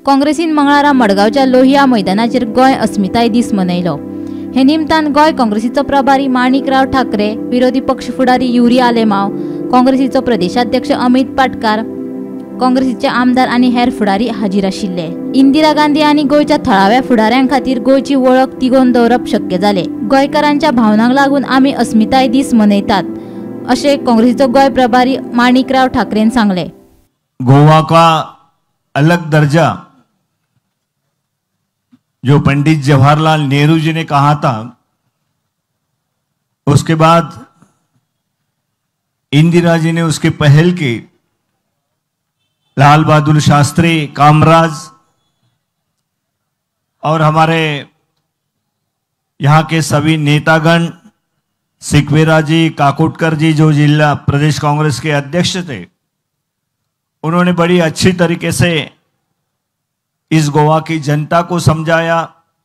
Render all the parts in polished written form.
काँग्रेसीन मंगळारा मडगांवच्या लोहिया मैदानाचेर गोंय अस्मिताय दीस मनयलो. हे निमतान गोंय काँग्रेसीचो प्रभारी माणिकराव ठाकरे, विरोधी पक्ष फुडारी युरी आलेमाव, काँग्रेसीचो प्रदेशाध्यक्ष अमित पाटकार, काँग्रेसीचे आमदार आनी हेर फुडारी हाजीर आशिल्ले. इंदिरा गांधी आनी गोंयच्या थळाव्या फुडाऱ्यां खातीर गोंयची वळख तिगोवन दवरप शक्य जालें. गोंयकारांच्या भावनांक लागून आमी अस्मिताय दीस मनयतात अशें काँग्रेसीचो गोंय प्रभारी माणिकराव ठाकरेन सांगलें. गोवा का अलग दर्जा जो पंडित जवाहरलाल नेहरू जी ने कहा था, उसके बाद इंदिरा जी ने उसकी पहल की. लाल बहादुर शास्त्री, कामराज और हमारे यहाँ के सभी नेतागण, सिकवेरा जी, काकोटकर जी जो जिला प्रदेश कांग्रेस के अध्यक्ष थे, उन्होंने बड़ी अच्छी तरीके से इस गोवा की जनता को समझाया,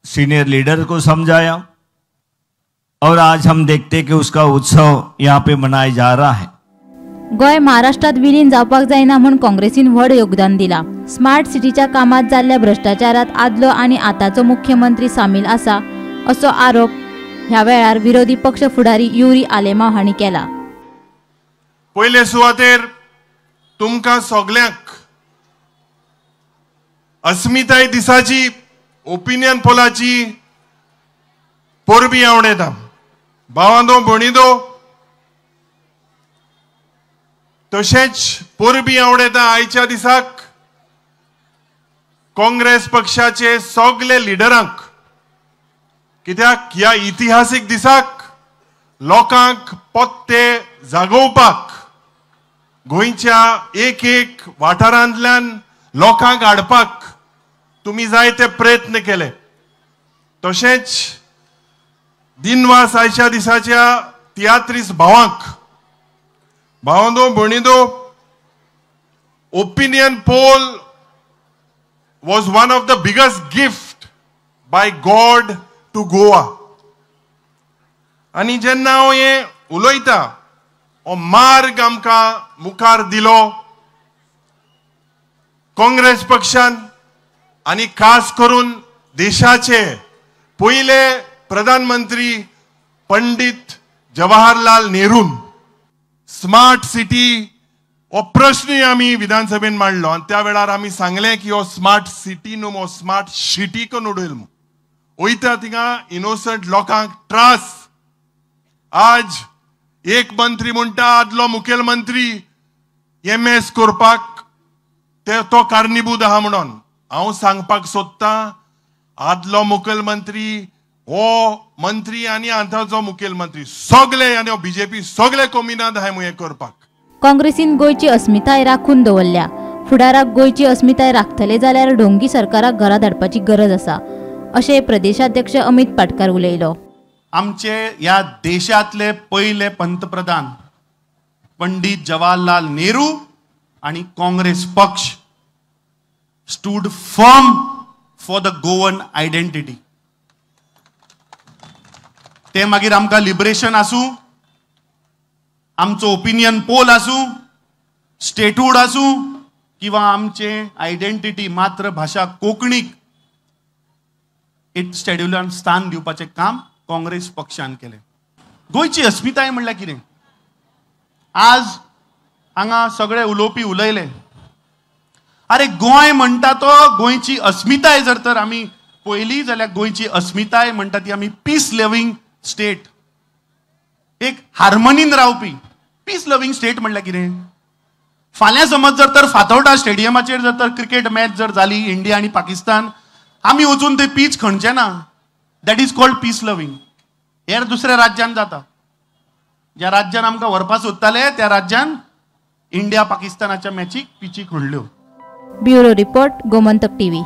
सीनियर लीडर को समझाया और आज हम देखते कि उसका उत्सव यहाँ पे मनाया जा रहा है. गोंय महाराष्ट्रात विलीन जावपाक जायना म्हूण काँग्रेसीन व्हड योगदान दिला. स्मार्ट सिटीच्या कामात जाल्ल्या भ्रष्टाचारात आदलो आनी आतांचो मुख्यमंत्री सामील आसा असो आरोप ह्या वेळार विरोधी पक्ष फुडारी युरी आलेमाव हांणी केला. पयले सुवातेर तुमकां सगल्यांक अस्मिताय दिसाची, ओपिनियन पोलाची परबी आवडेता. भावांदो भयणींदो, तशेंच परबी आवडेता आयच्या दिसाक काँग्रेस पक्षाचे सगळे लिडरांक, कित्याक ह्या इतिहासीक दिसाक लोकांक पत्ते जागोवपाक गोंयच्या एक एक वाठारांतल्यान लोकांक हाडपाक तुमी जायते प्रयत्न केले. तशेंच दिनवास आयच्या दिसाच्या तियात्रीस भावांक. भावांदो भयणींदो, opinion poll was one of the biggest gift by God to Goa. आनी जेन्ना हांव हें उलयता, हो मार्ग आमकां मुखार दिलो काँग्रेस पक्षान आनी खास करून देशाचे पयले प्रधानमंत्री पंडित जवाहरलाल नेरून. स्मार्ट सिटी हो प्रश्नूय आमी विधानसभेन मांडलो आनी त्या वेळार आमी सांगलें की हो स्मार्ट सिटी न्हू, हो स्मार्ट सिटी करून उडयल म्हूण. वयता थिंगा इनोसंट लोकांक त्रास. आज एक मंत्री म्हणटा आदलो मुखेलमंत्री एम एस करपाक ते तो कारणीभूत आहा म्हणून. हांव सांगपाक सोदतां, आदलो मुखेलमंत्री हो मंत्री आनी आतांचो मुखेलमंत्री सगळे आनी बीजेपी सगळे कोमिनाद आहाय म्हूण हें करपाक. काँग्रेसीन गोंयची अस्मिताय राखून दवरल्या. फुडाराक गोंयची अस्मिताय राखतले जाल्यार ढोंगी सरकाराक घरा धाडपाची गरज आसा अशें प्रदेशाध्यक्ष अमित पाटकार उलयलो. आमचे ह्या देशांतले पयले पंतप्रधान पंडित जवाहरलाल नेहरू आनी काँग्रेस पक्ष stood firm for the Goan identity. ते मागीर आमकां लिबरेशन आसूं, आमचो ओपिनियन पोल आसूं, स्टेटहूड आसूं किंवा आमचे आयडेंटिटी मातृभाशा कोंकणीक एक शेड्युलान स्थान दिवपाचें काम काँग्रेस पक्षान केलें. गोंयची अस्मिताय म्हणल्यार कितें? आज हांगा सगळे उलोवपी उलयले. अरे गोंय म्हणटा तो गोंयची अस्मिताय जर तर आमी पळयली जाल्यार गोंयची अस्मिताय म्हणटा ती आमी पीस लिव्हिंग स्टेट, एक हार्मनीन रावपी पीस लिव्हिंग स्टेट म्हणल्यार कितें? फाल्यां समज जर तर फातोर्डा स्टेडियमाचेर जर तर क्रिकेट मॅच जर जाली इंडिया आनी पाकिस्तान, आमी वचून ते पीच खणचे ना. That is called peace loving. हेर दुसऱ्या राज्यान जाता. ज्या राज्यान आमकां व्हरपा सोदताले त्या राज्यान इंडिया पाकिस्तानाच्या मॅचीक पिची खणल्यो. Bureau report, Gomantak TV.